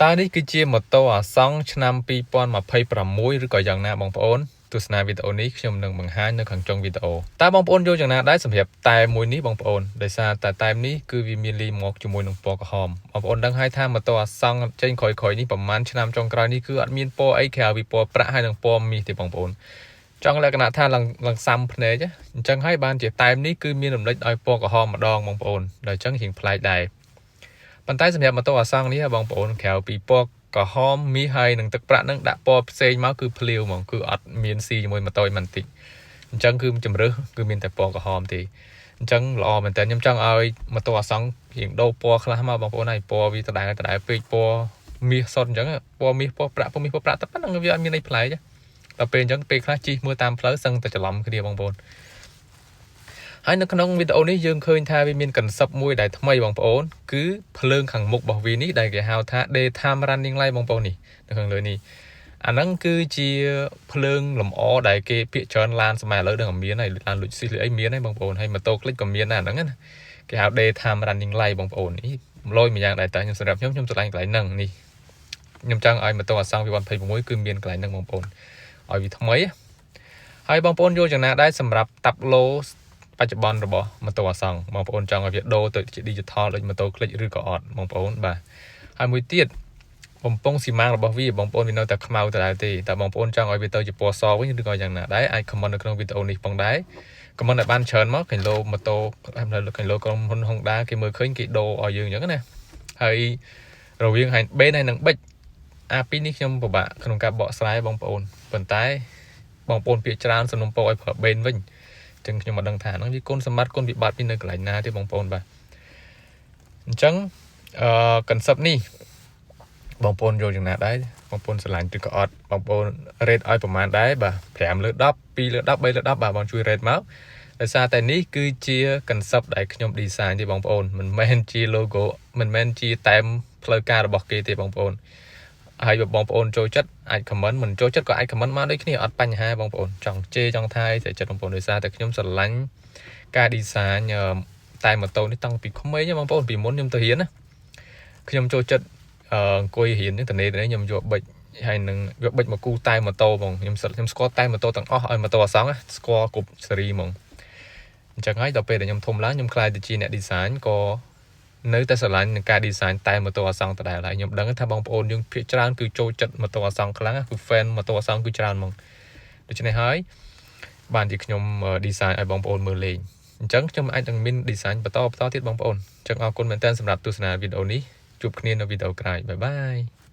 តើនេះគឺជាម៉ូតូអាសង់ឆ្នាំ2026ឬក៏យ៉ាងណាបងប្អូនទស្សនាវីដេអូនេះខ្ញុំនឹងបង្ហាញនៅខាងចុងវីដេអូតើបងប្អូនយល់យ៉ាងណាដែរសម្រាប់តែមួយនេះបងប្អូនដោយសារតែតែមនេះគឺវាមានលីមកជាមួយនឹងពណ៌ក្រហមបងប្អូនដឹងហើយថាម៉ូតូអាសង់ចេញក្រោយៗនេះប្រហែលឆ្នាំចុងក្រោយនេះគឺអត់មានពណ៌អីក្រៅពីពណ៌ប្រាក់ហើយនិងពណ៌មាសទេបងប្អូនចង់លក្ខណៈថាឡើងឡើងសាំភ្នែកអញ្ចឹងហើយបានជាតែមនេះគឺមានរំលេចដោយពណ៌ក្រហមម្ដងបងប្អូនដល់អញ្ចឹងរៀងប្លែកដែរប៉ុន្តែសម្រាប់ម៉ូតូអាសង់នេះបងប្អូនក្រៅពីពណ៌ក្រហមមាសហើយនិងទឹកប្រាក់នឹងដាក់ពណ៌ផ្សេងមកគឺភ្លាវហ្មងគឺអត់មានស៊ីជាមួយម៉ូតូឯមិនតិចអញ្ចឹងគឺជំរើសគឺមានតែពណ៌ក្រហមទេអញ្ចឹងល្អមែនតើខ្ញុំចង់ឲ្យម៉ូតូអាសង់រៀងដូរពណ៌ខ្លះមកបងប្អូនហើយពណ៌វាដដែលដដែលពេកពណ៌មាសសុទ្ធអញ្ចឹងពណ៌មាសពណ៌ប្រាក់ពណ៌មាសពណ៌ប្រាក់តែប៉ុណ្្នឹងវាអត់មានអីប្លែកដល់ពេលអញ្ចឹងពេលខ្លះជិះមើលតាមផ្លូវសឹងតែច្រឡំគ្នាបងប្អូនហើយនៅក្នុងវីដេអូនេះយើងឃើញថាវាមាន concept មួយដែលថ្មីបងប្អូនគឺភ្លើងខាងមុខរបស់វានេះដែលគេហៅថា daytime running light បងប្អូននេះនៅខាងលើនេះអាហ្នឹងគឺជាភ្លើងលម្អដែលគេភាគច្រើនឡានសម័យឥឡូវដឹងតែមានហើយឡានលុចស៊ីសឬអីមានហើយបងប្អូនហើយម៉ូតូ Click ក៏មានដែរអាហ្នឹងណាគេហៅ daytime running light បងប្អូននេះលយមួយយ៉ាងដែរតែខ្ញុំសម្រាប់ខ្ញុំខ្ញុំស្រឡាញ់កន្លែងហ្នឹងនេះខ្ញុំចង់ឲ្យម៉ូតូអាសង់2026គឺមានកន្លែងហ្នឹងបងប្អូនឲ្យវាថ្មីហើយបងប្អូនយល់យ៉ាងណាដែរសម្រាប់តាប់ឡូបច្ចុប្បន្នរបស់ម៉ូតូអាសង់បងប្អូនចង់ឲ្យវាដូរទៅជា digital ដូចម៉ូតូ Click ឬក៏អត់បងប្អូនបាទហើយមួយទៀតបំពង់ស៊ីម៉ាងរបស់វាបងប្អូនវានៅតែខ្មៅដដែលទេតែបងប្អូនចង់ឲ្យវាទៅជាពណ៌សវិញឬក៏យ៉ាងណាដែរអាច comment នៅក្នុងវីដេអូនេះផងដែរ comment ឲ្យបានច្រើនមកគីឡូម៉ូតូគីឡូក្រុមហ៊ុន Honda គេមើលឃើញគេដូរឲ្យយើងអញ្ចឹងណាហើយរវាងហើយបេនហើយនិងបិចអាពីរនេះខ្ញុំពិបាកក្នុងការបកស្រាយបងប្អូនប៉ុន្តែបងប្អូនភាគច្រើនសំណូមពរឲ្យប្រើបេនវិញចឹងខ្ញុំមិនដឹងថាហ្នឹងវាគុណសម្បត្តិគុណវិបត្តិវានៅកន្លែងណាទេបងប្អូនបាទអញ្ចឹងអឺ concept នេះបងប្អូនយល់យ៉ាងណាដែរបងប្អូនស្រឡាញ់ឬក៏អត់បងប្អូន rate ឲ្យប្រហែលដែរបាទ5លើ10 2លើ10 3លើ10បាទបងជួយ rate មកដោយសារតែនេះគឺជា concept ដែលខ្ញុំ design ទេបងប្អូនមិនមែនជា logo មិនមែនជាតែមផ្លូវការរបស់គេទេបងប្អូនហើយបើបងប្អូនចូលចិត្តអាច comment មិនចូលចិត្តក៏អាច comment មកដូចគ្នាអត់បញ្ហាបងប្អូនចង់ជេរចង់ថាយតែចិត្តបងប្អូនដោយសារតែខ្ញុំស្រឡាញ់ការ design តែម៉ូតូនេះតាំងពីក្មេងបងប្អូនពីមុនខ្ញុំទៅរៀនណាខ្ញុំចូលចិត្តអង្គុយរៀនហ្នឹងតនេតនេខ្ញុំយកបិចហើយនឹងយកបិចមកគូតែម៉ូតូបងខ្ញុំខ្ញុំស្គាល់តែម៉ូតូទាំងអស់ឲ្យម៉ូតូអសង់ស្គាល់គ្រប់ស៊េរីហ្មងអញ្ចឹងហើយដល់ពេលដែលខ្ញុំធំឡើងខ្ញុំក្លាយទៅជាអ្នក design ក៏នៅតែស្រឡាញ់នឹងការ design តែម៉ូតូអាសង់ដដែលហើយខ្ញុំដឹងថាបងប្អូនយើងភាគច្រើនគឺចូលចិត្តម៉ូតូអាសង់ខ្លាំងគឺ fan ម៉ូតូអាសង់គឺច្រើនហ្មងដូច្នេះហើយបានជាខ្ញុំ design ឲ្យបងប្អូនមើលលេងអញ្ចឹងខ្ញុំអាចនឹងមាន design បន្តបន្តទៀតបងប្អូនអញ្ចឹងអរគុណមែនទែនសម្រាប់ទស្សនាវីដេអូនេះជួបគ្នានៅវីដេអូក្រោយ bye bye.